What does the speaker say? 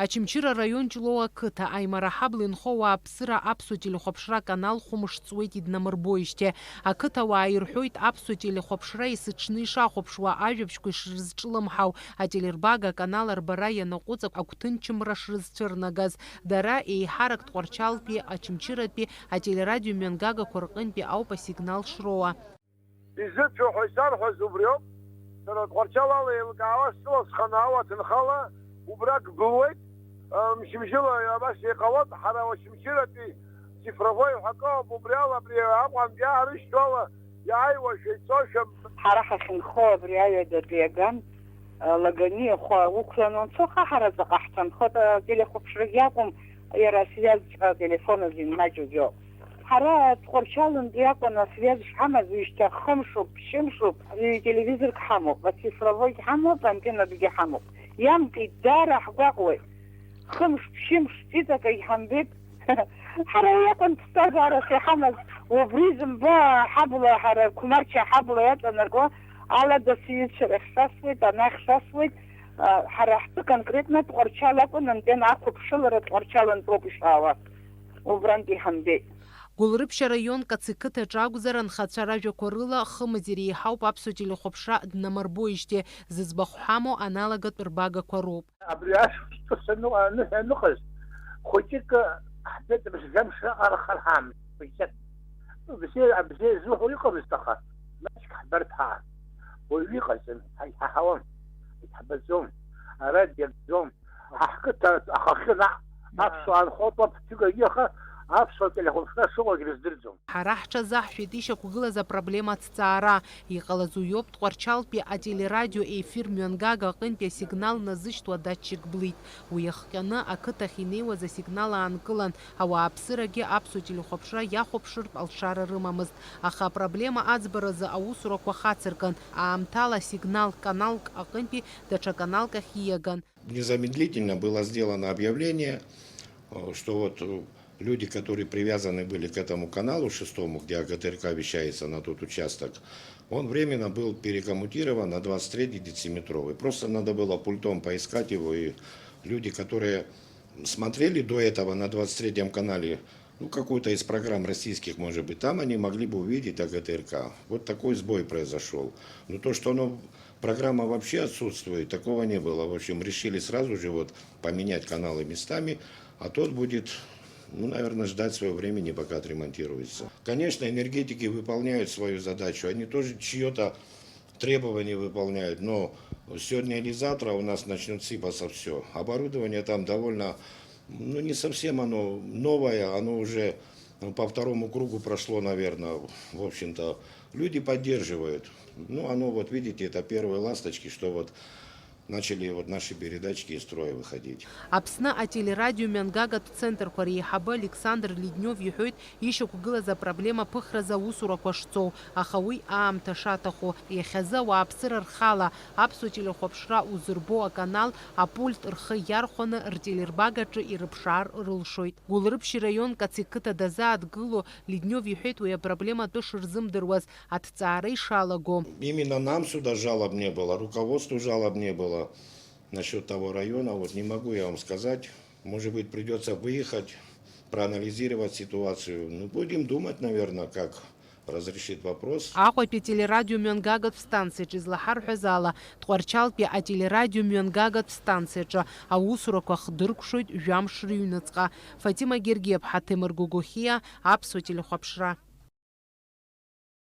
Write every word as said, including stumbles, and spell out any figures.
Очамчыра араион Ҷлоу ақыҭа, Аимара аҳабла инхо ауааԥсыра аԥсуа телехәаԥшра аканал хәымш ҵуеит иднамырбоижьҭеи. Ақыҭауаа ирҳәоит, аԥсуа телехәаԥшра есыҽны ишахәаԥшуа, ажәабжьқәа ишрызҿлымҳау, ателербага аканал арбара ианаҟәыҵ агәҭынчымра шрызцәырнагаз. Дара еиҳарак Тҟәарчалтәи, Очамчыратәи ателерадио мҩангагақәа рҟынтәи ауп асигнал шроуа. Изыцәоу ҳәа исарҳәаз убриоуп. Сара Тҟәарчал ала еилкаауа сыласханы ауа ҭынхала убра гбылуеит. Мчыбжьыла абас иҟалоит, ҳара Очамчыратәи цифровой ҳәа акы ауп, убри ала абри Аҟәантәи иаарышьҭуала иааиуашәа, ицошәа. Ҳара ҳахьынхо абри аҩадатәи аган, Лагани ахәа уқәланы уанцо хаҳара ҵаҟа ҳҭанхоит, ателехәаԥшрагьы акәым, иара асвиазҵәҟьа ателефон азы имнаҷу џьоук. Ҳара Тҟәарчалынтәи акәын асвиаз шҳамаз, ҩышьҭа хымшуп, ԥшьымшуп, телевизорк ҳамоуп, ацифровойгь ҳамоуп, антеннатәгьы ҳамоуп. Иамкит, даара ҳгәаҟуеит. Хымш, ԥшьымш, ҵәыцак егьҳамбеит. Ҳара уи акәын ԥсҭазаарас иҳамаз, убри зымбо ҳабла, ҳара Қәмарча ҳабла иаҵанарго ала дасу иҩызцәа рахь шасуеит, анахь шасуеит, а, ҳара ҳтәы конкретно Тҟәарчал акәын, антенна ақәыԥшылара Тҟәарчалынтәоуп ишаауа. Убрантә иҳамбеит. Гәылрыԥшь араион Каци қыҭаҿы акәзар, анхацәа ражәақәа рыла, хымз иреиҳауп аԥсуа телехәаԥшра днамырбоижьҭеи, зыӡбахә ҳамоу аналагатә рбагақәа роуп. Абри ашықәс ҿыц аныҟа-, аныҳәа аныҟаз, хәыҷык ҳбеит, мшәамш раҟара харҳаамызт, хәыҷык. Бзиа, абзиа зуҳәо иҟамызт, аха маҷк ҳбарҭәаан. Уаҩы иҟаӡам, ҳа иҳаҳауам, иҳабаӡом, ара диагӡом. Ҳа ҳқыҭа ахахьы наҟ аԥсуаа нхоит, уа ԥыҭҩык аҩныҟа аԥсуа телехәаԥшра шыҟоугь рыздырӡом. Ҳара ҳҽазаҳшәеит ишьақәгылаз апроблема аҭҵаара. Иҟалаз уиоуп, Тҟәарчалтәи ателерадио ефир мҩангага аҟынтәи асигнал назышьҭуа датчик блит. Уи иахҟьаны ақыҭахь инеиуаз асигнал аанкылан, ауааԥсырагьы аԥсуа телехәаԥшра иахәаԥшыртә алшара рымамызт. Аха апроблема аӡбаразы аусурақәа хацыркын, аамҭала асигнал каналк аҟынтәи даҽа каналк ахь ииаган. Незамедлительно было сделано объявление, э, что вот, э, люди, которые привязаны были к этому каналу шестому, где А Г Т Р К вещается на тот участок, он временно был перекоммутирован на двадцать третий дециметровый. Просто надо было пультом поискать его, и люди, которые смотрели до этого на двадцать третьем канале, ну, какую-то из программ российских, может быть, там они могли бы увидеть А Г Т Р К. Вот такой сбой произошел. Но то, что оно, программа вообще отсутствует, такого не было. В общем, решили сразу же вот поменять каналы местами, а тот будет, ну, наверное, ждать своего времени, пока отремонтируется. Конечно, энергетики выполняют свою задачу, они тоже чьё-то требования выполняют, но сегодня или завтра у нас начнёт сыпаться всё. Оборудование там довольно, ну, не совсем оно новое, оно уже, ну, по второму кругу прошло, наверное, в общем-то. Люди поддерживают. Ну, оно, вот видите, это первые ласточки, что вот начали вот наши передачки из строя выходить. Аԥсны ателерадио мҩангагатә центрқәа реиҳабы Александр Леднев иҳәоит, ишьақәгылаз апроблема ԥыхразы аусурақәа шцоу, аха уи аамҭа шаҭаху. Иахьазы ауааԥсыра рхала аԥсуа телехәаԥшра узырбо аканал апульт рхы иархәаны ртелербагаҿы ирыԥшаар рылшоит. Гәылрыԥшь раион Каци қыҭа дазааҭгыло Леднев иҳәеит уи апроблема атәы шырзымдыруаз, аҭҵаара ишалаго. Именно нам сюда жалоб не было, руководству жалоб не было насчёт того района, вот не могу я вам сказать. Может быть, придётся выехать, проанализировать ситуацию. Ну, будем думать, наверное, как разрешить вопрос. Аҟәатәи ателерадио мҩангагатә станциаҿы излаҳарҳәаз ала, Тҟәарчалтәи ателерадио мҩангагатә станциаҿы аусурақәа хдыркәшоит жәамш рыҩныҵҟа. Фатима Гергиаԥҳа, Ҭемыр Гогохиа, Аԥсуа телехәаԥшра.